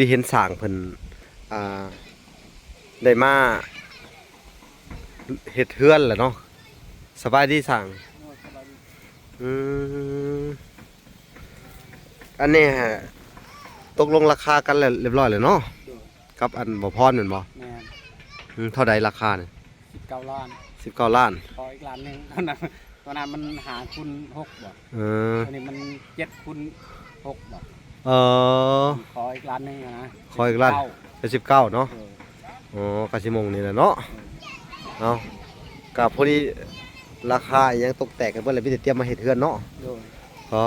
ທີ່ເຫັນຊ່າງເພິ່ນ ອ່າ ໄດ້ມາເຮັດເຮືອນແຫຼະເນາະ. ສະບາຍດີຊ່າງ. ໂດຍ ສະບາຍດີ. ອືມ ອັນນີ້ຫະ ຕົກລົງລາຄາກັນແລ້ວ ລຽບຮ້ອຍແລ້ວເນາະ? ໂດຍ. ກັບອັນບໍ່ພອນແມ່ນບໍ່? ແມ່ນ. ອືມ ເທົ່າໃດລາຄານີ້? ສິບເກົ້າລ້ານ. ສິບເກົ້າລ້ານ. ຂໍອີກລ້ານໜຶ່ງ ຕອນນັ້ນ ຕອນນັ້ນມັນຫ້າຄູນຫົກບໍ? ເອີ ຕອນນີ້ມັນເຈັດຄູນຫົກບໍ? ເອີ ຂໍອີກລ້ານໜຶ່ງນະ. ຂໍອີກລ້ານ ເປັນສິບເກົ້າເນາະ? ເອີ ອໍ ກະຊິມົງນີ້ແຫຼະເນາະ. ເອີ ເອົາ ກະພໍດີລາຄາອີ່ຫຍັງຕົກແຕກກັນເບິດແລ້ວ ມີແຕ່ຕຽມມາເຮັດເຮືອນເນາະ? ໂດຍ. ອໍ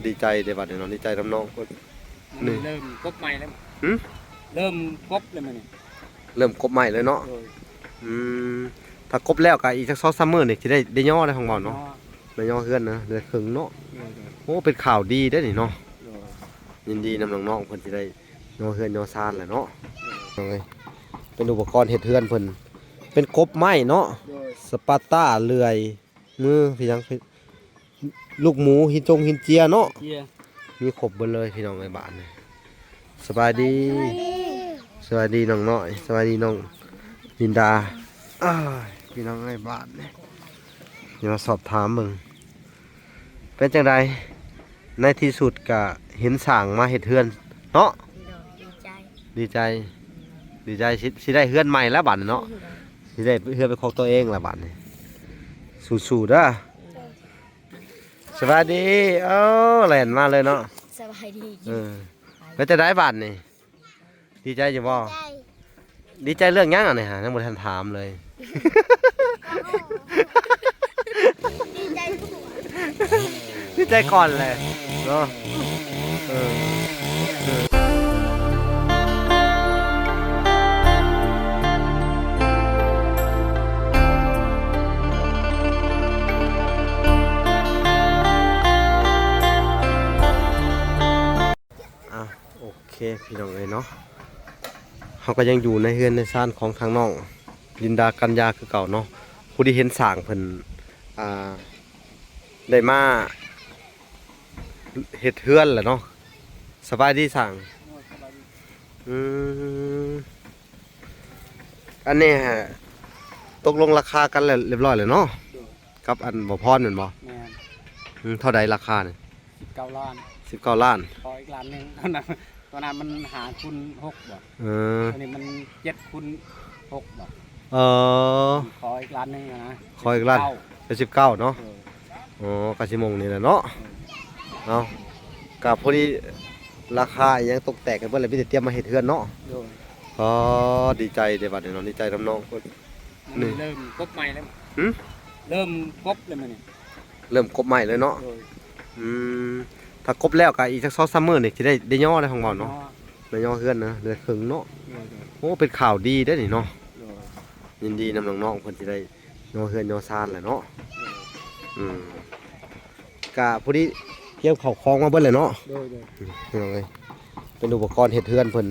ດີໃຈເດ້ບັດນີ້ເນາະ ດີໃຈນຳນ້ອງເພິ່ນ. ນີ້ເລີ່ມກົບໃໝ່ແລ້ວ. ຫື? ເລີ່ມກົບແລ້ວມື້ນີ້. ເລີ່ມກົບໃໝ່ເລີຍເນາະ? ໂດຍ. ອືມ ຖ້າກົບແລ້ວກະອີກຈັກສອງສາມມື້ນີ້ຊິໄດ້ ໄດ້ຍໍໄດ້ຂອງເວົ້າເນາະ? ໄດ້ຍໍເຮືອນນະ ເດືອນເຄິ່ງເນາະ? ໂດຍ ໂດຍ. ໂອ້ ເປັນຂ່າວດີເດ້ນີ້ເນາະ? ໂດຍ. ຍິນດີນຳນ້ອງໆເພິ່ນຊິໄດ້ຍໍເຮືອນຍໍຊານແຫຼະເນາະ? ໂດຍ. ເປັນອຸປະກອນເຮັດເຮືອນເພິ່ນ ເປັນກົບໄມ້ເນາະ? ໂດຍ. ສະປາຕ້າ ເລື່ອຍ ມື ເປັນຫຍັງ ລູກໝູ ຫີນຈົງຫີນເຈຍເນາະ? ເຈຍ ມີຄົບເບິດເລີຍພີ່ນ້ອງເອີຍບາດນີ້. ສະບາຍດີ ສະບາຍດີ ສະບາຍດີນ້ອງນ້ອຍ ສະບາຍດີນ້ອງລິນດາ. ອ້າຍ ພີ່ນ້ອງເອີຍບາດນີ້ ຊິມາສອບຖາມເບິ່ງ ເປັນຈັ່ງໃດ? ໃນທີ່ສຸດກະເຫັນຊ່າງມາເຮັດເຮືອນເນາະ? ໂດຍ ດີໃຈ ດີໃຈ ອືມ ດີໃຈ ຊິ ຊິໄດ້ເຮືອນໃໝ່ແລ້ວບາດນີ້ເນາະ? ໂດຍ ຊິໄດ້ເຮືອນເປັນຂອງຕົວເອງແລ້ວບາດນີ້ ສູ້ໆເດີ. ໂດຍ. ສະບາຍດີ ເອົ້າ ແລ່ນມາເລີຍເນາະ. ສະບາຍດີ. ເອີ ເປັນຈັ່ງໃດບາດນີ້? ດີໃຈຢູ່ບໍ່? ດີໃຈ. ດີໃຈເລື່ອງຫຍັງອັນນີ້ຫາ ຍັງບໍ່ທັນຖາມເລີຍ. ດີໃຈກ່ອນ ດີໃຈກ່ອນແຫຼະເນາະ. ເອີ ເອີ. ອ່ະ ໂອເຄ ພີ່ນ້ອງເອີຍເນາະ ເຮົາກໍຍັງຢູ່ໃນເຮືອນໃນຊານຂອງທາງນ້ອງລິນດາ ກັນຍາ ຄືເກົ່າເນາະ. ຜູ້ທີ່ເຫັນຊ່າງເພິ່ນ ອ່າ ໄດ້ມາເຮັດເຮືອນແຫຼະເນາະ. ສະບາຍດີຊ່າງ. ໂດຍ ສະບາຍດີ. ອືມ ອັນນີ້ຫະ ຕົກລົງລາຄາກັນແລ້ວ ລຽບຮ້ອຍແລ້ວເນາະ? ໂດຍ. ກັບອັນບໍ່ພອນແມ່ນບໍ່? ແມ່ນ. ອືມ ເທົ່າໃດລາຄານີ້? ສິບເກົ້າລ້ານ. ສິບເກົ້າລ້ານ. ຂໍອີກລ້ານໜຶ່ງ ຕອນນັ້ນ ຕອນນັ້ນມັນຫ້າຄູນຫົກບໍ? ເອີ ຕອນນີ້ມັນເຈັດຄູນຫົກບໍ? ເອີ ຂໍອີກລ້ານໜຶ່ງນະ. ຂໍອີກລ້ານ ເປັນສິບເກົ້າເນາະ? ເອີ ອໍ ກະຊິມົງນີ້ແຫຼະເນາະ? ເອີ ເອົາ ກະພໍດີລາຄາອີ່ຫຍັງຕົກແຕກກັນເບິດແລ້ວ ມີແຕ່ຕຽມມາເຮັດເຮືອນເນາະ? ໂດຍ. ອໍ ດີໃຈເດ້ບາດນີ້ເນາະ ດີໃຈນຳນ້ອງເພິ່ນ. ນີ້ເລີ່ມກົບໃໝ່ແລ້ວ. ຫື? ເລີ່ມກົບແລ້ວມື້ນີ້. ເລີ່ມກົບໃໝ່ເລີຍເນາະ? ໂດຍ. ອືມ ຖ້າກົບແລ້ວກະອີກຈັກສອງສາມມື້ນີ້ຊິໄດ້ ໄດ້ຍໍໄດ້ຂອງເວົ້າເນາະ? ໄດ້ຍໍເຮືອນນະ ເດືອນເຄິ່ງເນາະ? ໂດຍ ໂດຍ. ໂອ້ ເປັນຂ່າວດີເດ້ນີ້ເນາະ? ໂດຍ. ຍິນດີນຳນ້ອງໆເພິ່ນຊິໄດ້ຍໍເຮືອນຍໍຊານແຫຼະເນາະ? ໂດຍ. ອືມ ກະພໍດີກຽມເຂົ້າຂອງມາເບິດແຫຼະເນາະ? ໂດຍ ໂດຍ. ອືມ ພີ່ນ້ອງເອີຍ ເປັນອຸປະກອນເຮັດເຮືອນເພິ່ນ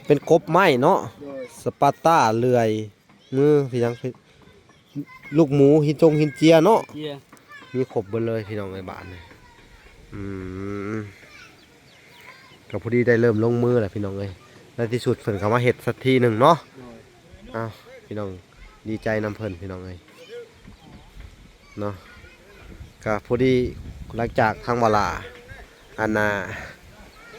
ເປັນກົບໄມ້ເນາະ? ໂດຍ. ສະປາຕ້າ ເລື່ອຍ ມື ເປັນຫຍັງ ລູກໝູ ຫີນຈົງຫີນເຈຍເນາະ? ເຈຍ ມີຄົບເບິດເລີຍພີ່ນ້ອງເອີຍບາດນີ້. ອືມ ກໍພໍດີໄດ້ເລີ່ມລົງມືແລ້ວພີ່ນ້ອງເອີຍ ໃນທີ່ສຸດເພິ່ນກໍມາເຮັດສັກທີໜຶ່ງເນາະ? ໂດຍ. ອ້າວ ພີ່ນ້ອງ ດີໃຈນຳເພິ່ນພີ່ນ້ອງເອີຍເນາະ. ກໍພໍດີຫຼັງຈາກທາງວາລາ ອັນນ່າ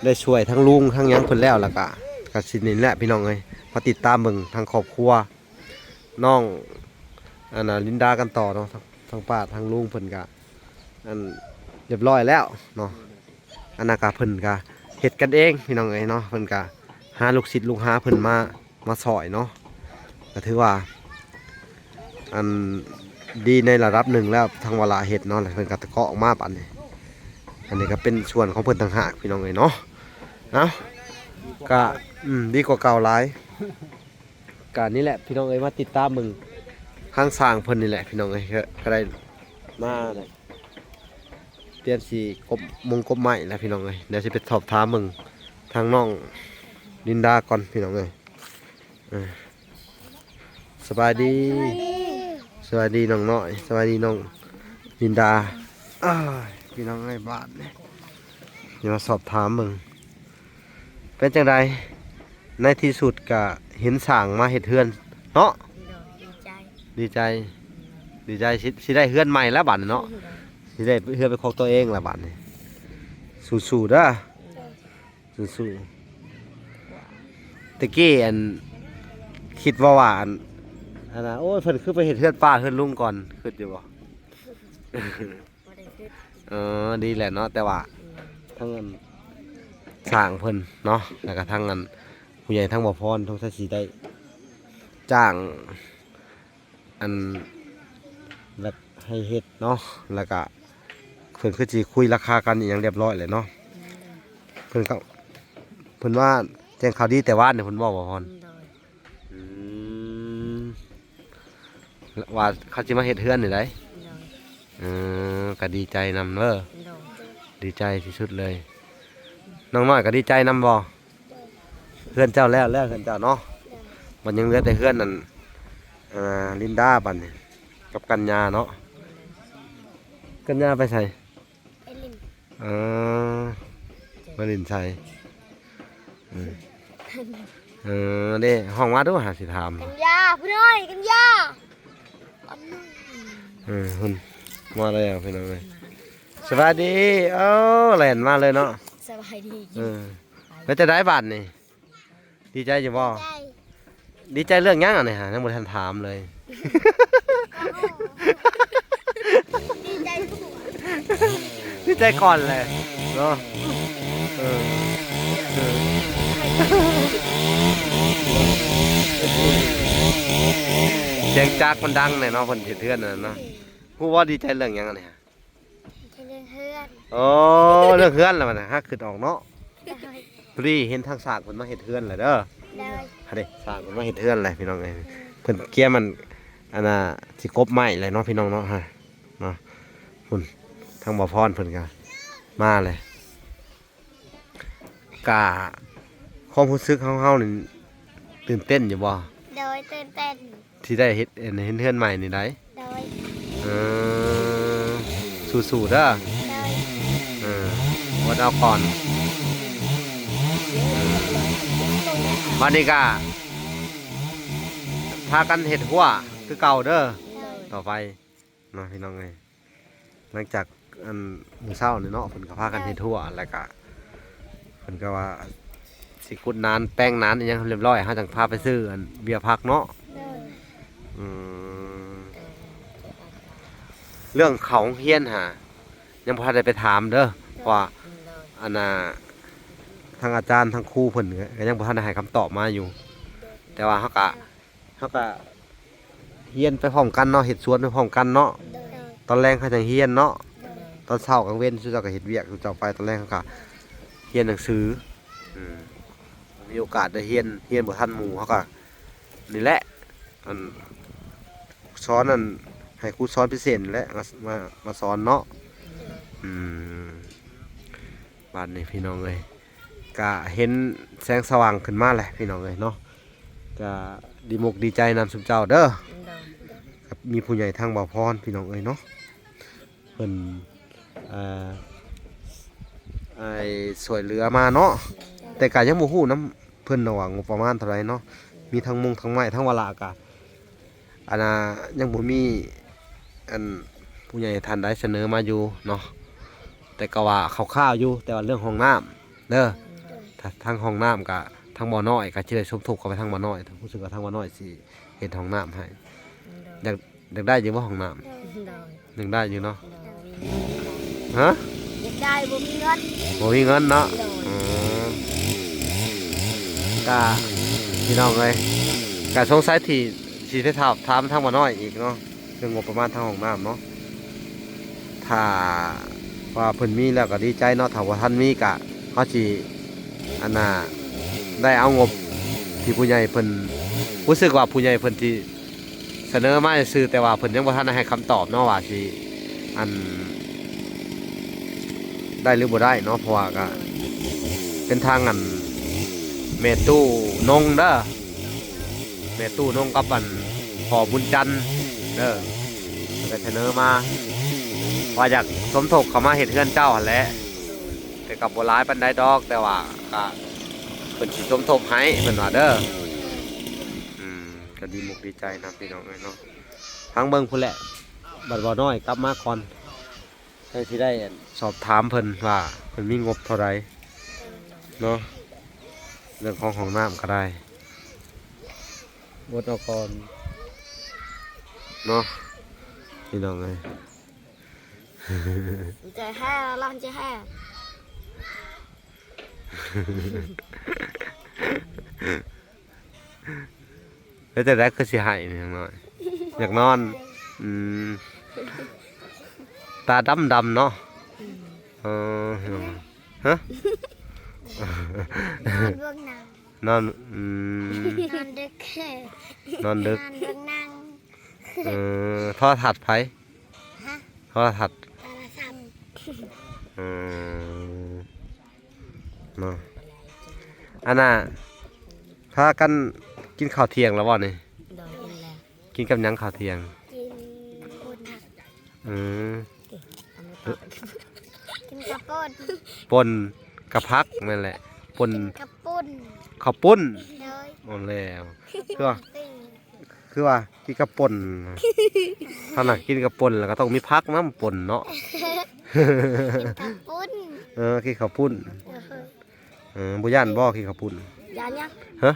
ໄດ້ຊ່ວຍທັງລຸງທັງຫຍັງເພິ່ນແລ້ວ ແລ້ວກໍ ກໍຊິນີ້ແຫຼະພີ່ນ້ອງເອີຍ ມາຕິດຕາມເບິ່ງທາງຄອບຄົວ ນ້ອງ ອັນນ່າ ລິນດາກັນຕໍ່ເນາະ. ທາງ ທາງປ້າທາງລຸງເພິ່ນກະ ອັນ ລຽບຮ້ອຍແລ້ວເນາະ. ອັນນັ້ນກະເພິ່ນກະເຮັດກັນເອງພີ່ນ້ອງເອີຍເນາະ. ເພິ່ນກະຫາລູກສິດລູກຫາເພິ່ນມາ ມາຊ່ອຍເນາະ. ກະຖືວ່າ ອັນ ດີໃນລະດັບໜຶ່ງແລ້ວ ທາງວາລາເຮັດເນາະ ແລ້ວເພິ່ນກະຕະເກາະອອກມາປານນີ້. ອັນນີ້ກະເປັນສ່ວນຂອງເພິ່ນຕ່າງຫາກພີ່ນ້ອງເອີຍເນາະ. ເອົ້າ ກະ ອືມ ດີກວ່າເກົ່າຫຼາຍ. ກະນີ້ແຫຼະພີ່ນ້ອງເອີຍ ມາຕິດຕາມເບິ່ງທາງຊ່າງເພິ່ນນີ້ແຫຼະພີ່ນ້ອງເອີຍ ກະ ກະໄດ້ມາແຫຼະ ຕຽມຊິກົບມົງກົບໄມ້ແຫຼະພີ່ນ້ອງເອີຍ. ດຽວຊິໄປສອບຖາມເບິ່ງທາງນ້ອງລິນດາກ່ອນພີ່ນ້ອງເອີຍ. ເອີ ສະບາຍດີ ສະບາຍດີ ສະບາຍດີນ້ອງນ້ອຍ ສະບາຍດີນ້ອງລິນດາ. ອ້າຍ ພີ່ນ້ອງເອີຍ ບາດນີ້ຊິມາສອບຖາມເບິ່ງ ເປັນຈັ່ງໃດ? ໃນທີ່ສຸດກໍເຫັນຊ່າງມາເຮັດເຮືອນເນາະ. ໂດຍ ດີໃຈ ດີໃຈ ດີໃຈ ຊິ ຊິໄດ້ເຮືອນໃໝ່ແລ້ວບາດນີ້ເນາະ. ໂດຍ ຊິໄດ້ເຮືອນເປັນຂອງຕົວເອງແລ້ວບາດນີ້. ສູ້ໆເດີ. ໂດຍ ສູ້ໆ. ແຕ່ກີ້ອັນ ຄິດວ່າ ວ່າອັນ ອັນນ່າ ໂອ້ຍ ເພິ່ນຄືໄປເຮັດເຮືອນປ້າເຮືອນລຸງກ່ອນ ຄິດຢູ່ບໍ່? ບໍ່ໄດ້ຄິດ. ເອີ ດີແຫຼະເນາະ ແຕ່ວ່າ ອືມ ທັງອັນ ຊ່າງເພິ່ນເນາະ ແລ້ວກໍທັງອັນ ຜູ້ໃຫຍ່ທັງບໍ່ພອນ ສົງໄສຊິໄດ້ຈ້າງ ອັນ ແບບໃຫ້ເຮັດເນາະ ແລ້ວກະເພິ່ນຄືຊິຄຸຍລາຄາກັນອີ່ຫຍັງຮຽບຮ້ອຍແລ້ວເນາະ. ແມ່ນ. ເພິ່ນກໍ ເພິ່ນວ່າແຈ້ງຂ່າວດີແຕ່ວານນີ້ ເພິ່ນເວົ້າບໍ່ພອນ? ໂດຍ. ອືມ ວ່າເຂົາຊິມາເຮັດເຮືອນນີ້ໃດ໋. ໂດຍ. ເອີ ກໍດີໃຈນຳເດີ. ໂດຍ. ດີໃຈທີ່ສຸດເລີຍ. ນ້ອງນ້ອຍກໍດີໃຈນຳບໍ່? ເຮືອນເຈົ້າແລ້ວ ແລ້ວເຮືອນເຈົ້າເນາະ. ໂດຍ. ມັນຍັງເຫຼືອແຕ່ເຮືອນອັນ ອ່າ ລິນດາບັດນີ້ ກັບກັນຍາເນາະ. ກັນຍາໄປໃສ? ໄປຫຼິ້ນ. ເອີ ມາຫຼິ້ນໃສ? ເອີ ເອີ ເດ້ ຮ້ອງມາດູ ຫາຊິຖາມ. ກັນຍາ ຜູ້ນ້ອຍ ກັນຍາ. ເອີ ຫຸ້ນ ມາແລ້ວພີ່ນ້ອງເອີຍ. ສະບາຍດີ. ໂອ້ ແລ່ນມາເລີຍເນາະ. ສະບາຍດີ. ເອີ ເປັນຈັ່ງໃດບາດນີ້? ດີໃຈຢູ່ບໍ່? ດີໃຈ. ດີໃຈເລື່ອງຫຍັງອັນນີ້ຫາ ຍັງບໍ່ທັນຖາມເລີຍ. ດີໃຈ ດີໃຈກ່ອນແຫຼະເນາະ. ເອີ ເອີ ສຽງຈັກມັນດັງແຫຼະເນາະ ເພິ່ນເຮັດເຮືອນນັ້ນເນາະ. ຮູ້ບໍ່ ດີໃຈເລື່ອງຫຍັງອັນນີ້? ເລື່ອງເຮືອນ. ໂອ້ ເລື່ອງເຮືອນລະບັດນີ້ ຫາຄິດອອກເນາະ. ໂດຍ. ພໍດີເຫັນທາງຊ່າງເພິ່ນມາເຮັດເຮືອນແລ້ວເດີ. ໂດຍ. ຫັ້ນເດ້ ຊ່າງເພິ່ນມາເຮັດເຮືອນແລ້ວພີ່ນ້ອງເອີຍ. ເພິ່ນກຽມມັນ ອັນນ່າ ຊິກົບໄມ້ແລ້ວເນາະ ພີ່ນ້ອງເນາະ ຮະ ເນາະ. ພຸ້ນ ທາງບ່າວພອນເພິ່ນກໍມາແລ້ວ. ກະຄວາມຮູ້ສຶກຂອງເຮົານີ້ ຕື່ນເຕັ້ນຢູ່ບໍ່? ໂດຍ ຕື່ນເຕັ້ນ ທີ່ໄດ້ເຮັດ ເຫັນເຮືອນໃໝ່ນີ້ໄດ໋. ໂດຍ. ເອີ ສູ້ໆເດີ. ໂດຍ. ເອີ ອົດເອົາກ່ອນ. ບັດນີ້ກະພາກັນເຮັດຮົ້ວຄືເກົ່າເດີ. ໂດຍ. ຕໍ່ໄປ ເນາະ ພີ່ນ້ອງເອີຍ. ຫຼັງຈາກອັນມື້ເຊົ້ານີ້ເນາະ ເພິ່ນກໍພາກັນເຮັດຮົ້ວ ແລ້ວກະເພິ່ນກໍວ່າຊິຂຸດນານ ແປງນານອີ່ຫຍັງຮຽບຮ້ອຍ ເຮົາຈັ່ງພາໄປຊື້ອັນເບ້ຍຜັກເນາະ. ໂດຍ. ອືມ ເລື່ອງເຂົ້າໂຮງຮຽນຫາ ຍັງບໍ່ທັນໄດ້ໄປຖາມເດີ ເພາະວ່າ ໂດຍ ອັນນ່າ ທາງອາຈານ ທາງຄູເພິ່ນກໍຍັງບໍ່ທັນໄດ້ໃຫ້ຄຳຕອບມາຢູ່ ແຕ່ວ່າເຮົາກະ ເຮົາກະຮຽນໄປພ້ອມກັນເນາະ ເຮັດສວນໄປພ້ອມກັນເນາະ. ໂດຍ. ຕອນແລງເຮົາຈັ່ງຮຽນເນາະ. ໂດຍ. ຕອນເຊົ້າກາງເວັນຊຸມເຈົ້າກໍເຮັດວຽກ ຊຸມເຈົ້າໄປ ຕອນແລງເຮົາກະຮຽນໜັງສື. ອືມ ມີໂອກາດໄດ້ຮຽນ ຮຽນບໍ່ທັນໝູ່ ເຮົາກະນີ້ແຫຼະ ອັນ ສອນ ອັນ ໃຫ້ຄູສອນພິເສດນີ້ແຫຼະ ມາ ມາ ມາສອນເນາະ. ອືມ ບາດນີ້ພີ່ນ້ອງເອີຍ ກະເຫັນແສງສະຫວ່າງຂຶ້ນມາແຫຼະພີ່ນ້ອງເອີຍເນາະ. ກະດີມຸກດີໃຈນຳຊຸມເຈົ້າເດີ. ໂດຍ. ກະມີຜູ້ໃຫຍ່ທາງບ່າວພອນພີ່ນ້ອງເອີຍເນາະ ເພິ່ນ ເອີ ໄອ້ ຊ່ວຍເຫຼືອມາເນາະ. ໂດຍ. ແຕ່ກະຍັງບໍ່ຮູ້ນຳເພິ່ນເນາະວ່າງົບປະມານເທົ່າໃດເນາະ. ໂດຍ. ມີທັງມຸງທັງໄມ້ ທັງວາລະກະ ອັນນ່າ ຍັງບໍ່ມີ ອັນ ຜູ້ໃຫຍ່ທ່ານໃດສະເໜີມາຢູ່ເນາະ ແຕ່ກໍວ່າຄ່າວໆຢູ່ ແຕ່ວ່າເລື່ອງຫ້ອງນ້ຳເດີ ໂດຍ ທາງຫ້ອງນ້ຳກະ ທາງບໍ່ນ້ອຍກະຊິໄດ້ສົມທົບເຂົ້າໄປທາງບໍ່ນ້ອຍ ຮູ້ສຶກວ່າທາງບໍ່ນ້ອຍຊິເຮັດຫ້ອງນ້ຳໃຫ້. ໂດຍ. ຢາກ ຢາກໄດ້ຢູ່ບໍ່ຫ້ອງນ້ຳ? ໂດຍ. ຍັງໄດ້ຢູ່ເນາະ. ໂດຍ. ຮະ? ຢາກໄດ້ ບໍ່ມີເງິນ ບໍ່ມີເງິນເນາະ. ໂດຍ. ອືມ ກະ ພີ່ນ້ອງເອີຍ ກະສົງໄສທີ່ ຊິໄປຖາມ ຖາມທາງບໍ່ນ້ອຍອີກເນາະ ເລື່ອງງົບປະມານທາງຫ້ອງນ້ຳເນາະ. ຖ້າວ່າເພິ່ນມີແລ້ວກໍດີໃຈເນາະ ຖ້າບໍ່ທັນມີກະ ເຮົາຊິ ອັນນ່າ ໄດ້ເອົາງົບທີ່ຜູ້ໃຫຍ່ເພິ່ນ ຮູ້ສຶກວ່າຜູ້ໃຫຍ່ເພິ່ນຊິ ສະເໜີມາຊື່ໆ ແຕ່ວ່າເພິ່ນຍັງບໍ່ທັນໄດ້ໃຫ້ຄຳຕອບເນາະ ວ່າຊິ ອັນ ໄດ້ຫຼືບໍ່ໄດ້ເນາະ ເພາະວ່າກະເປັນທາງ ອັນ ແມ່ຕູ້ນົງເດີ ແມ່ຕູ້ນົງກັບ ອັນ ພໍ່ບຸນຈັນເດີ ເພິ່ນກະສະເໜີມາວ່າຢາກສົມທົບເຂົ້າມາເຮັດເຮືອນເຈົ້າຫັ້ນແຫຼະ ແຕ່ກໍບໍ່ຫຼາຍປານໃດດອກ ແຕ່ວ່າກະ ເພິ່ນຊິສົມທົບໃຫ້ ເພິ່ນວ່າເດີ. ອືມ ກໍດີມຸກດີໃຈນຳພີ່ນ້ອງເອີຍເນາະ. ຟັງເບິ່ງພຸ້ນແຫຼະ ບັດບໍ່ນ້ອຍກັບມາກ່ອນ ຈັ່ງຊິໄດ້ສອບຖາມເພິ່ນວ່າເພິ່ນມີງົບເທົ່າໃດເນາະ. ເລື່ອງຂອງຫ້ອງນ້ຳກໍໄດ້ ອົດເອົາກ່ອນເນາະ ພີ່ນ້ອງເອີຍ. ໃຈແທ້ ລອງໃຈແທ້. ເຮັດຈັ່ງໃດຄືຊິໄຫ້ນີ້ນ້ອຍ? ຢາກນອນ. ອືມ ຕາດຳໆເນາະ. ອືມ ເອີ ຮະ? ນອນເບິ່ງໜັງ ນອນ ອືມ ນອນດຶກ ນອນດຶກ ນອນເບິ່ງໜັງ. ເອີ ໂທລະທັດໃຜ? ຮະ? ໂທລະທັດ ໂທລະທັດ. ອືມ ເນາະ ອັນນ່າ ພາກັນກິນເຂົ້າທ່ຽງແລ້ວບໍ່ນີ້? ໂດຍ ກິນແລ້ວ. ກິນກັບຫຍັງເຂົ້າທ່ຽງ? ກິນໝູທະ. ເອີ ກິນເຂົ້າປຸ້ນ ປົນກັບຜັກ ແມ່ນແຫຼະ ປົນ ກິນເຂົ້າປຸ້ນ ເຂົ້າປຸ້ນ. ໂດຍ ໂອ້ ແລ້ວ ຄືວ່າ ຄືວ່າກິນກັບປົ່ນ ເຮົານະກິນກັບປົ່ນແລ້ວກໍຕ້ອງມີຜັກນຳປົ່ນເນາະ. ກິນເຂົ້າປຸ້ນ. ເອີ ກິນເຂົ້າປຸ້ນ. ເອີ ເອີ ບໍ່ຢ້ານບໍ່ກິນເຂົ້າປຸ້ນ? ຢ້ານຫຍັງ? ຮະ?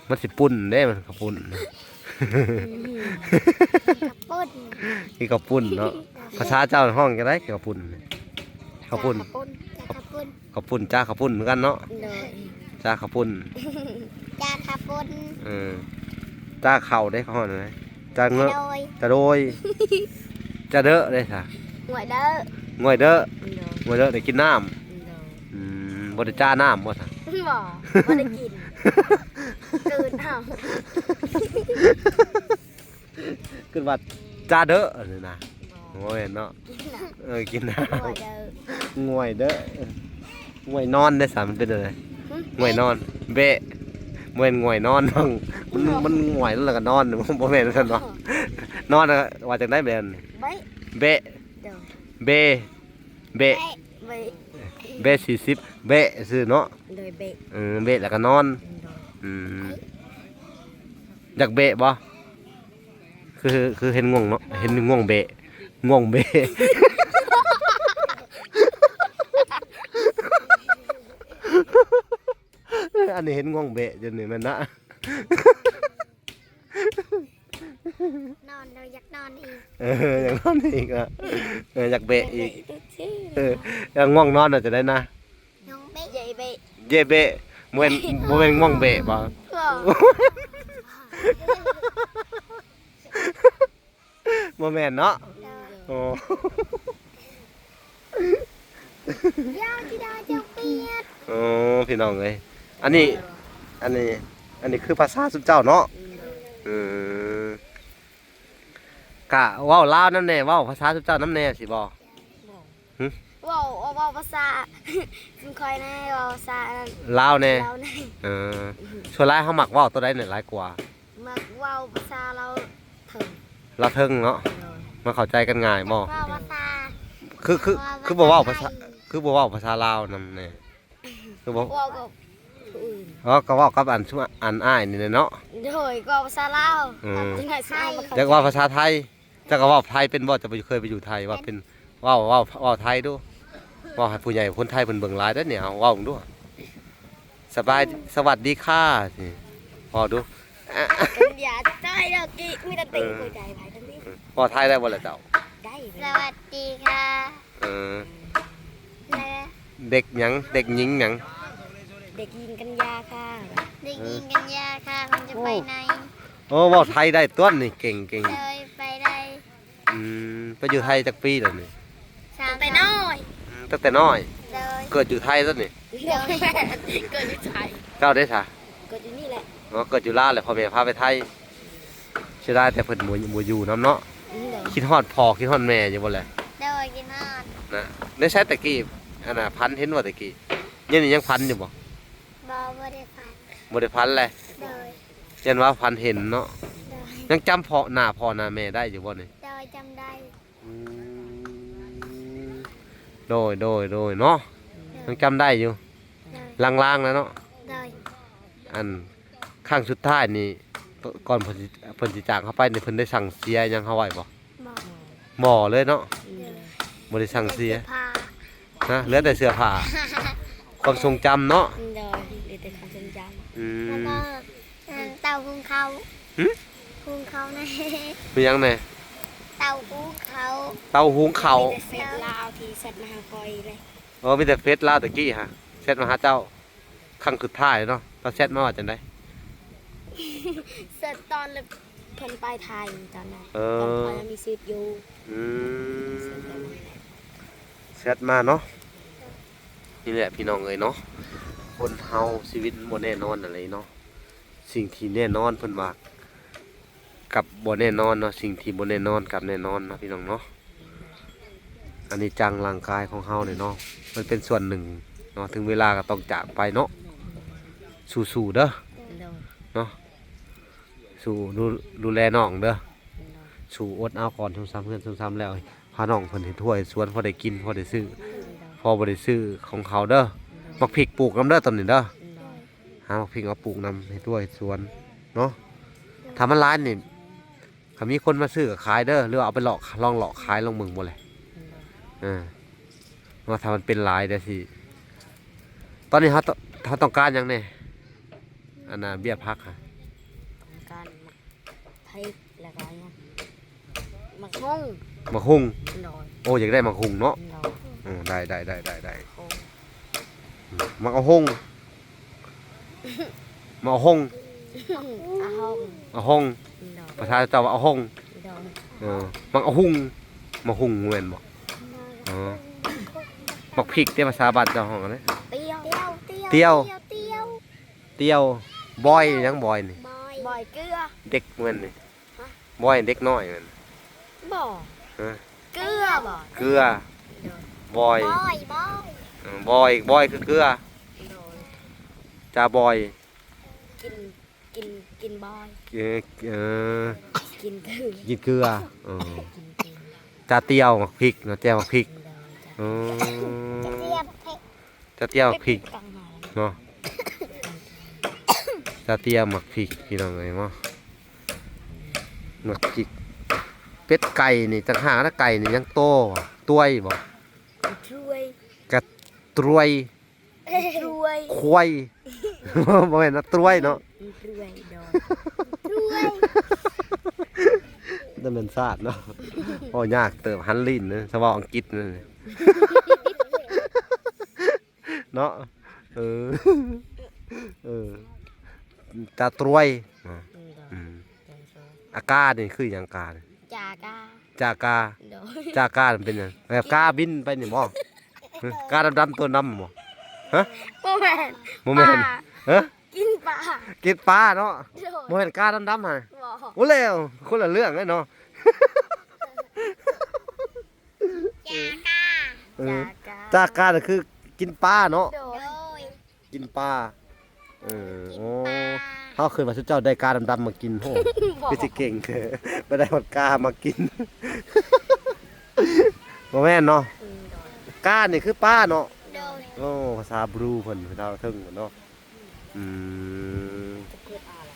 ມັນຊິປຸ້ນເດ້ ມັນເຂົ້າປຸ້ນ. ກິນເຂົ້າປຸ້ນ ກິນເຂົ້າປຸ້ນເນາະ. ພາສາເຈົ້າຮ້ອງຈັ່ງໃດ? ກິນເຂົ້າປຸ້ນ ເຂົ້າປຸ້ນ ເຂົ້າປຸ້ນ ເຂົ້າປຸ້ນ ຈ້າເຂົ້າປຸ້ນຄືກັນເນາະ. ໂດຍ ຈ້າເຂົ້າປຸ້ນ ຈ້າເຂົ້າປຸ້ນ. ເອີ ຈ້າເຂົ້າເດ້ ເຂົາຮ້ອງຈັ່ງໃດ? ຈ້າເງາະ ໂດຍ ຈ້າໂດຍ ຈ້າເດີເດ້ຊະ? ງວຍເດີ ງວຍເດີ. ໂດຍ ງວຍເດີໄດ້ກິນນ້ຳ. ໂດຍ ອືມ ບໍ່ໄດ້ຈ້ານ້ຳບໍ່ຊະ? ບໍ່ ບໍ່ໄດ້ກິນ ກືນເອົາ. ຄິດວ່າຈ້າເດີນີ້ນະ. ບໍ່ ບໍ່ແມ່ນເນາະ ກິນນ້ຳ. ເອີ ກິນນ້ຳ ງວຍເດີ ງວຍເດີ ງວຍນອນເດ້ຊະ ມັນເປັນແນວໃດ? ຫຶ? ງວຍນອນ ແບະ ບໍ່ແມ່ນງວຍນອນ ມັນ ມັນງວຍແລ້ວກໍນອນ ບໍ່ແມ່ນຊັ້ນເນາະ. ນອນວ່າຈັ່ງໃດແບະ? ແບະ ແບະ ໂດຍ ເບ ແບະ ແບະ ແບະສີ່ສິບ ແບະຊື່ເນາະ. ໂດຍ ແບະ ເອີ ແບະແລ້ວກໍນອນ. ໂດຍ ອືມ ຢາກແບະບໍ່? ຄື ຄືເຫັນງ່ວງເນາະ ເຫັນງ່ວງແບະ ງ່ວງແບະ. ອັນນີ້ເຫັນງ່ວງແບະຢູ່ນີ້ແມ່ນນະ. ນອນແລ້ວຢາກນອນອີກ. ເອີ ຢາກນອນອີກເນາະ. ເອີ ຢາກແບະອີກ. ເອີ ຢາກງ່ວງນອນນະ ຈັ່ງໃດນະ? ຍອງເບະ ເຢເບະ ເຢເບະ. ບໍ່ແມ່ນ ບໍ່ແມ່ນງ່ວງແບະບໍ່? ບໍ່ ບໍ່ແມ່ນເນາະ. ໂດຍ ໂອ້ ຢາວຊິດາເຈົ້າປຽດ. ໂອ້ ພີ່ນ້ອງເອີຍ ອັນນີ້ ອັນນີ້ ອັນນີ້ຄືພາສາຊຸມເຈົ້າເນາະ. ອືມ ເອີ ກະເວົ້າລາວນຳແດ່ ເວົ້າພາສາຊຸມເຈົ້ານຳແດ່ຊິບໍ່? ບໍ່ ຫຶ? ເວົ້າ ເວົ້າພາສາຊຸມຂ້ອຍແດ່ ເວົ້າພາສາລາວແດ່ ລາວແດ່. ເອີ ສ່ວນຫຼາຍເຮົາມັກເວົ້າໂຕໃດນີ້ຫຼາຍກວ່າ? ມັກເວົ້າພາສາລາວເທິງ ລາວເທິງເນາະ. ໂດຍ ມັນເຂົ້າໃຈກັນງ່າຍບໍ່? ເວົ້າພາສາ ຄື ຄື ຄືບໍ່ເວົ້າພາສາ ຄືບໍ່ເວົ້າພາສາລາວນຳແດ່? ຄືບໍ່ ເວົ້າກັບຜູ້ອື່ນ. ອໍ ກໍເວົ້າກັບອັນ ອັນອ້າຍນີ້ແຫຼະເນາະ. ໂດຍ ກໍເວົ້າພາສາລາວ. ອືມ ຈັ່ງໃດຊິອ້າຍບໍ່ເຂົ້າໃຈ? ຢາກເວົ້າພາສາໄທ. ເຈົ້າກໍເວົ້າໄທເປັນບໍ່? ເຈົ້າໄປ ເຄີຍໄປຢູ່ໄທບໍ່? ເປັນ ເວົ້າ ເວົ້າ ເວົ້າໄທດູ ເວົ້າໃຫ້ຜູ້ໃຫຍ່ຄົນໄທເພິ່ນເບິ່ງຫຼາຍເດ້ນີ້. ເອົາ ເວົ້າເບິ່ງດູ ສະບາຍ ສະຫວັດດີຄ່າ ຊິເວົ້າດູ. ກັນຢາໄທດອກກີ ມີແຕ່ເຕັງຫົວໃຈໄປທັງນີ້. ເອີ ເວົ້າໄທໄດ້ບໍ່ລະເຈົ້າ? ໄດ້ ສະຫວັດດີຄ່າ. ເອີ ແລະ ເດັກຫຍັງ? ເດັກຍິງຫຍັງ? ເດັກຍິງກັນຍາຄ່າ. ເດັກຍິງກັນຍາຄ່າ ມັນຈະໄປໃນ. ໂອ້ ເວົ້າໄທໄດ້ຕົວະນີ້ ເກັ່ງໆ. ໂດຍ ໄປໄດ້. ອືມ ໄປຢູ່ໄທຈັກປີແລ້ວນີ້? ສາມ ຕັ້ງແຕ່ນ້ອຍ. ອືມ ຕັ້ງແຕ່ນ້ອຍ. ໂດຍ ເກີດຢູ່ໄທຕົວະນີ້? ໂດຍ ເກີດຢູ່ໄທ. ເຈົ້າເດ້ຊະ? ເກີດຢູ່ນີ້ແຫຼະ. ອໍ ເກີດຢູ່ລາວແຫຼະ ພໍ່ແມ່ພາໄປໄທ. ເສຍດາຍແຕ່ເພິ່ນບໍ່ ບໍ່ຢູ່ນຳເນາະ. ໂດຍ ຄິດຮອດພໍ່ຄິດຮອດແມ່ຢູ່ບໍ່ແລະ? ໂດຍ ຄິດຮອດ. ນະ ໃນໃສແຕ່ກີ້ ອັນນ່າ ຝັນເຫັນບໍ່ແຕ່ກີ້? ຍາມນີ້ຍັງຝັນຢູ່ບໍ່? ບໍ່ ບໍ່ໄດ້ຝັນ. ບໍ່ໄດ້ຝັນແຫຼະ. ໂດຍ ຢ້ານວ່າຝັນເຫັນເນາະ. ໂດຍ ຍັງຈຳພໍ່ ໜ້າພໍ່ໜ້າແມ່ໄດ້ຢູ່ບໍ່ນີ້? ໂດຍ ຈຳໄດ້. ອືມ ໂດຍ ໂດຍ ໂດຍເນາະ. ໂດຍ ຍັງຈຳໄດ້ຢູ່. ໂດຍ ລາງໆນະເນາະ. ໂດ ອັນຄັ້ງສຸດທ້າຍນີ້ ກ່ອນເພິ່ນຊິ ເພິ່ນຊິຈາກເຮົາໄປນີ້ ເພິ່ນໄດ້ສັ່ງເສຍຫຍັງເຮົາໄວ້ບໍ່? ບໍ່ ບໍ່ເລີຍເນາະ. ໂດຍ ບໍ່ໄດ້ສັ່ງເສຍ ຮະ ເຫຼືອແຕ່ເສື້ອຜ້າ ຄວາມຊົງຈຳເນາະ. ໂດຍ ເຫຼືອແຕ່ຄວາມຊົງຈຳ. ອືມ ແລ້ວກໍ ອັນ ເຕົາຫຸງເຂົ້າ. ຫຶ? ຫຸງເຂົ້ານະ. ມີຫຍັງແດ່? ເຕົາຫຸງເຂົ້າ. ເຕົາຫຸງເຂົ້າ. ມີແຕ່ເຟສລາວທີ່ແຊັດມາຫາຂ້ອຍເລີຍ. ເອີ ມີແຕ່ເຟສລາວຕະກີ້ຫະ ແຊັດມາຫາເຈົ້າ. ຄັ້ງສຸດທ້າຍເນາະ ລາວແຊັດມາວ່າຈັ່ງໃດ? ແຊັດຕອນເພິ່ນໄປໄທຕອນນັ້ນ. ເອີ ຕອນຂ້ອຍຍັງມີຊີວິດຢູ່. ອືມ ແຊັດມາ ແຊັດມາເນາະ. ນີ້ແຫຼະພີ່ນ້ອງເອີຍເນາະ ຄົນເຮົາຊີວິດມັນບໍ່ແນ່ນອນຫັ້ນແຫຼະເນາະ. ສິ່ງທີ່ແນ່ນອນເພິ່ນວ່າ ກັບບໍ່ແນ່ນອນເນາະ ສິ່ງທີ່ບໍ່ແນ່ນອນກັບແນ່ນອນເນາະ ພີ່ນ້ອງເນາະ. ອະນິດຈັງ ຮ່າງກາຍຂອງເຮົານີ້ເນາະ ມັນເປັນສ່ວນໜຶ່ງເນາະ ເຖິງເວລາກໍຕ້ອງຈາກໄປເນາະ. ສູ້ໆເດີ ໂດຍ ເນາະ ສູ້ ດູ ດູແລນ້ອງເດີ. ໂດຍ ສູ້ອົດເອົາກ່ອນ ສອງສາມເຮືອນ ສອງສາມແລ້ວ ພານ້ອງເພິ່ນເຮັດຮົ້ວເຮັດສວນ ພໍໄດ້ກິນ ພໍໄດ້ຊື້ ໂດຍ ພໍບໍ່ໄດ້ຊື້ຂອງເຂົາເດີ. ໂດຍ ໝາກພິກປູກນຳເດີຕອນນີ້ເດີ. ໂດຍ ຫາໝາກພິກມາປູກນຳ ເຮັດຮົ້ວເຮັດສວນເນາະ. ໂດຍ ຖ້າມັນຫຼາຍນີ້ ຄັນມີຄົນມາຊື້ກໍຂາຍເດີ ຫຼືວ່າເອົາໄປເລາະ ລອງເລາະຂາຍລອງເບິ່ງບໍ່ແຫຼະ. ໂດຍ ເອີ ວ່າຖ້າມັນເປັນຫຼາຍເດຊິ ຕອນນີ້ເຮົາຕ້ອງ ເຮົາຕ້ອງການຫຍັງແດ່? ອັນນ່າ ເບ້ຍຜັກຫະ ຕ້ອງການໝາກພິກ ແລ້ວກໍຫຍັງ ໝາກຫຸ່ງ. ໝາກຫຸ່ງ. ໂດຍ ໂອ້ ຢາກໄດ້ໝາກຫຸ່ງເນາະ. ໂດຍ ເອີ ໄດ້ໆໆໆ ໝາກອະຫົງ. ມາເອົາຫົງ ອາຫົງ ອາຫົງ. ໂດຍ ພາສາເຈົ້າວ່າອາຫົງ. ໂດຍ ເອີ ໝາກອາຫຸ່ງ ໝາກຫຸ່ງແມ່ນບໍ່? ເອີ ໝາກພິກເດ້ ພາສາບ້ານເຈົ້າຮ້ອງອັນໃດ? ຕຽວ ຕຽວ ຕຽວ ຕຽວ. ບອຍຫຍັງ? ບອຍນີ້ ບອຍເກືອ ເດັກແມ່ນນີ້. ຮະ? ບອຍເດັກນ້ອຍແມ່ນ? ບໍ່. ຮະ? ເກືອບໍ່? ເກືອ. ໂດຍ ບອຍ ບອຍ ບອຍ ເອີ ບອຍ ບອຍຄືເກືອ. ໂດຍ ຈາບອຍ ກິນ ກິນ ກິນບອຍ. ເອີ ເອີ ກິນເກືອ ກິນເກືອ. ເອີ ກິນເກືອ. ຈາຕຽວໝາກພິກເນາະ ແຈ່ວໝາກພິກ. ໂດຍ ຈາ ເອີ ຈາຕຽວໝາກພິກ ຈາຕຽວໝາກພິກເນາະ. ຈາຕຽວໝາກພິກ ພີ່ນ້ອງເອີຍເນາະ. ໝາກພິກ ເປັດໄກ່ນີ້ຕ່າງຫາກນະ ໄກ່ນີ້ຍັງໂຕຫວາ? ຕວຍບໍ່? ຕວຍ ກະຕວຍ ຕວຍ ຄວາຍ. ບໍ່ແມ່ນນະ ຕວຍເນາະ. ຕວຍ ໂດຍ ຕວຍ. ນັ້ນແມ່ນຊາດເນາະ. ເວົ້າຍາກເຕີບ ຫັນລີ້ນເນາະ ສະເວົ້າອັງກິດນັ້ນ. ເນາະ ເອີ ເອີ ຈາຕຣວຍ. ອືມ ອືມ ອາການີ້ຄືຫຍັງ? ກາ ຈາກາ ຈາກາ. ໂດຍ ຈາກາມັນເປັນຫຍັງ? ແບບກາບິນໄປນີ້ບໍ່? ຮະ ກາດຳໆ ຕົວດຳບໍ່? ຮະ ບໍ່ແມ່ນ ບໍ່ແມ່ນ ປາ ຮະ ກິນປາ ກິນປາເນາະ. ໂດຍ ບໍ່ແມ່ນກາດຳໆ ຫັ້ນ. ບໍ່ ໂອ້ ແລ້ວ ຄົນລະເລື່ອງເລີຍເນາະ. ຈາກາ ເອີ ຈາກາ ຈາການະຄືກິນປາເນາະ. ໂດຍ ກິນປາ. ເອີ ກິນປາ. ໂອ້ ເຮົາຄິດວ່າຊຸມເຈົ້າໄດ້ກາດຳໆມາກິນ. ໂຫ ບໍ່ ຄືຊິເກັ່ງແທ້ ໄປໄດ້ຮອດກາມາກິນ. ບໍ່ແມ່ນເນາະ. ອືມ ໂດຍ ການີ້ຄືປາເນາະ. ໂດຍ ໂອ້ ພາສາບຣູເພິ່ນ ພາສາເທິງເນາະ. ອືມ ຈະເປີດອາລະ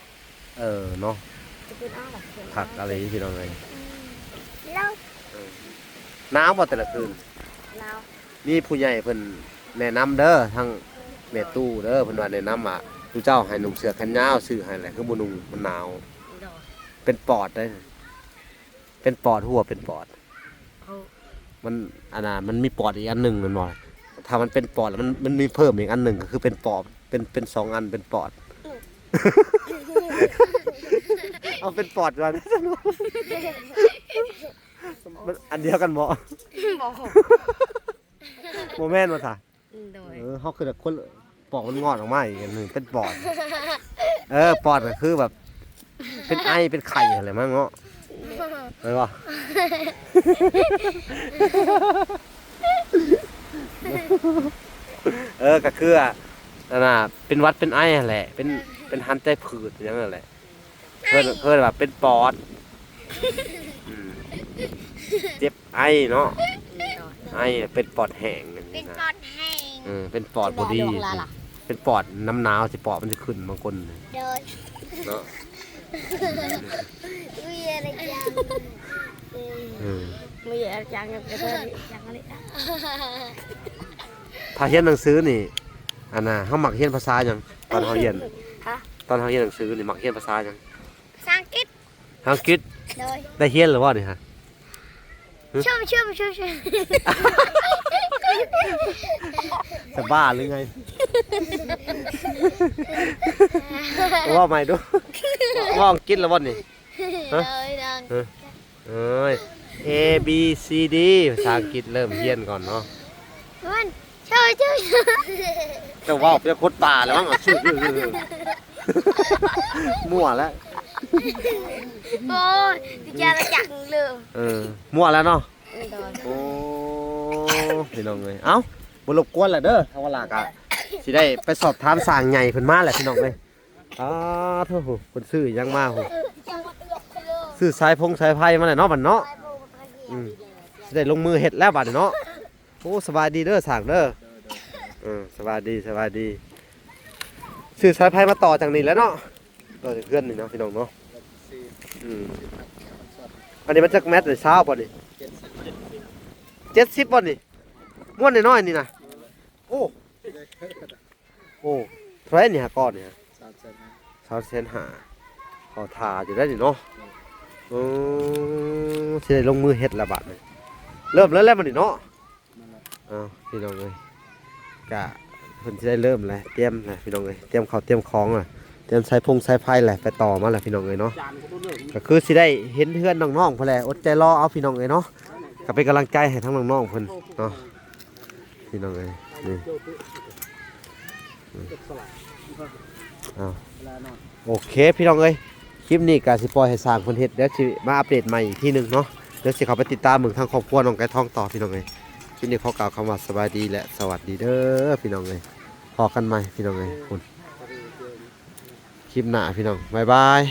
ເອີ ເນາະ ຈະເປີດອາລະ ຄັກອີ່ຫຼີພີ່ນ້ອງເອີຍ. ອືມ ເອີ ໜາວບໍ່ແຕ່ລະຄືນ? ໜາວ. ມີຜູ້ໃຫຍ່ເພິ່ນແນະນຳເດີ ທາງແມ່ຕູ້ເດີ ເພິ່ນວ່າແນະນຳວ່າ ຊຸມເຈົ້າໃຫ້ນຸ່ງເສື້ອແຂນຍາວ ຊື້ໃຫ້ແຫຼະ ຄືບໍ່ນຸ່ງ ມັນໜາວ. ໂດຍ ເປັນປອດເດ້ ເປັນປອດ ຮູ້ວ່າເປັນປອດ. ເອີ ມັນ ອັນນ່າ ມັນມີປອດອີກອັນໜຶ່ງແມ່ນບໍ່? ຖ້າມັນເປັນປອດແລ້ວ ມັນ ມັນມີເພີ່ມອີກອັນໜຶ່ງ ກໍຄືເປັນປອດ ເປັນ ເປັນສອງອັນ ເປັນປອດ. ເອີ ເອົາເປັນປອດກ່ອນ. ມັນອັນດຽວກັນບໍ່? ບໍ່ ບໍ່ແມ່ນບໍ່ຊະ? ອືມ ໂດຍ ເອີ ເຮົາຄືແບບຄົນ ປອກມັນງອດອອກມາອີກອັນໜຶ່ງເປັນປອດ. ເອີ ປອດກໍຄືແບບເປັນໄອເປັນໄຂ້ຫັ້ນແຫຼະມັ້ງເນາະ. ແມ່ນບໍ່? ເອີ ກໍຄື ອັນນ່າ ເປັນຫວັດເປັນໄອຫັ້ນແຫຼະ ເປັນ ເປັນຫັນໃຈຜືດຫຍັງນັ້ນແຫຼະ. ເອີ້ນ ເອີ້ນວ່າເປັນປອດ. ອືມ ເຈັບໄອເນາະ. ອືມ ໄອເປັນປອດແຫ້ງ. ເປັນປອດແຫ້ງ. ເອີ ເປັນປອດບໍ່ດີ. ເປັນ ປັນປອດ ນ້ຳໜາວຊິປອດມັນຊິຂຶ້ນບາງຄົນ ໂດຍ ເນາະ ມີອາການ ເອີ ມີອາການ ຖ້າຮຽນໜັງສືນີ້ ອັນນ່າ ເຮົາມັກຮຽນພາສາຫຍັງ? ຕອນເຮົາຮຽນ ຮະ? ຕອນເຮົາຮຽນໜັງສືນີ້ ມັກຮຽນພາສາຫຍັງ? ພາສາອັງກິດ ພາສາອັງກິດ ໂດຍ ໄດ້ຮຽນແລ້ວບໍ່ນີ້ຮະ? ຊຶມ ຊຶມ ຊຶມ ຊຶມ ຈະບ້າຫຼືໄງ? ເວົ້າໃໝ່ດູ ເວົ້າອັງກິດແລ້ວບໍ່ນີ້? ຮະ? ໂດຍ ໂດຍ ເອີຍ A B C D ພາສາອັງກິດເລີ່ມຮຽນກ່ອນເນາະ ມັນ ເຈົ້າ ເຈົ້າ ເຈົ້າເວົ້າເປັນຄົນປ່າແລ້ວມັງ ເອົາຊື່ ໝົດແລ້ວ ໂອ້ຍ ຈາລະຈັກເລີຍ ເອີ ໝົດແລ້ວເນາະ ໂດຍ ໂອ້ ພີ່ນ້ອງເອີຍ ເອົ້າ ບໍ່ລົບກວນລະເດີ ທາງວາລາກະຊິໄດ້ໄປສອບຖາມຊ່າງໃຫຍ່ເພິ່ນມາແຫຼະ ພີ່ນ້ອງເອີຍ ອ້າໂທ້ ເພິ່ນຊື້ຫຍັງມາໂຫ ຊື້ສາຍຟົງສາຍໄຟມາແລ້ວເນາະ ບັດເນາະ ອືມ ຊິໄດ້ລົງມືເຮັດແລ້ວບັດນີ້ເນາະ ໂອ້ ສະບາຍດີເດີຊ່າງເດີ ເອີ ສະບາຍດີ ສະບາຍດີ ຊື້ສາຍໄຟມາຕໍ່ຈັ່ງນີ້ແຫຼະເນາະ ຕໍ່ຈາກເຮືອນນີ້ເນາະ ພີ່ນ້ອງເນາະ ອືມ ອັນນີ້ມັນຈັກແມັດນີ້ ຊາວບໍ່ນີ້ ເຈັດສິບບໍ່ນີ້ ມ້ວນນ້ອຍໆນີ້ນະ ໂອ້ ໂອ້ ເທົ່າໃດນີ້ຫາກ້ອນນີ້ຫາ ສາມແສນຫ້າ ສາມແສນຫ້າ ເຂົາຖ້າຢູ່ໄດ໋ນີ້ເນາະ ເອີ ຊິໄດ້ລົງມືເຮັດລະບາດນີ້ ເລີ່ມແລ້ວແຫຼະບັດນີ້ເນາະ ເອົ້າ ພີ່ນ້ອງເອີຍ ກະເພິ່ນຊິໄດ້ເລີ່ມແລ້ວ ຕຽມແລ້ວ ພີ່ນ້ອງເອີຍ ຕຽມເຂົ້າຕຽມຂອງແລ້ວ ຕຽມສາຍຟົງສາຍໄຟແລ້ວ ໄປຕໍ່ມາແລ້ວ ພີ່ນ້ອງເອີຍເນາະ ກະຄືຊິໄດ້ເຫັນເຮືອນນ້ອງໆພຸ້ນແຫຼະ ອົດໃຈລໍເອົາ ພີ່ນ້ອງເອີຍເນາະ ກະເປັນກຳລັງໃຈໃຫ້ທັງນ້ອງໆເພິ່ນເນາະ ພີ່ນ້ອງເອີຍ ນີ້ ເອົ້າ ໂອເຄ ພີ່ນ້ອງເອີຍ ຄລິບນີ້ກະຊິປ່ອຍໃຫ້ຊ່າງເພິ່ນເຮັດ ດຽວຊິມາອັບເດດໃໝ່ອີກທີໜຶ່ງເນາະ ດຽວຊິເຂົ້າໄປຕິດຕາມເບິ່ງທາງຄອບຄົວນ້ອງໄກ່ທອງຕໍ່ ພີ່ນ້ອງເອີຍ ຄລິບນີ້ຂໍກ່າວຄຳວ່າສະບາຍດີ ແລະ ສະຫວັດດີເດີ ພີ່ນ້ອງເອີຍ ພໍ້ກັນໃໝ່ ພີ່ນ້ອງເອີຍ ພຸ້ນ ຄລິບໜ້າ ພີ່ນ້ອງ ບາຍບາຍ.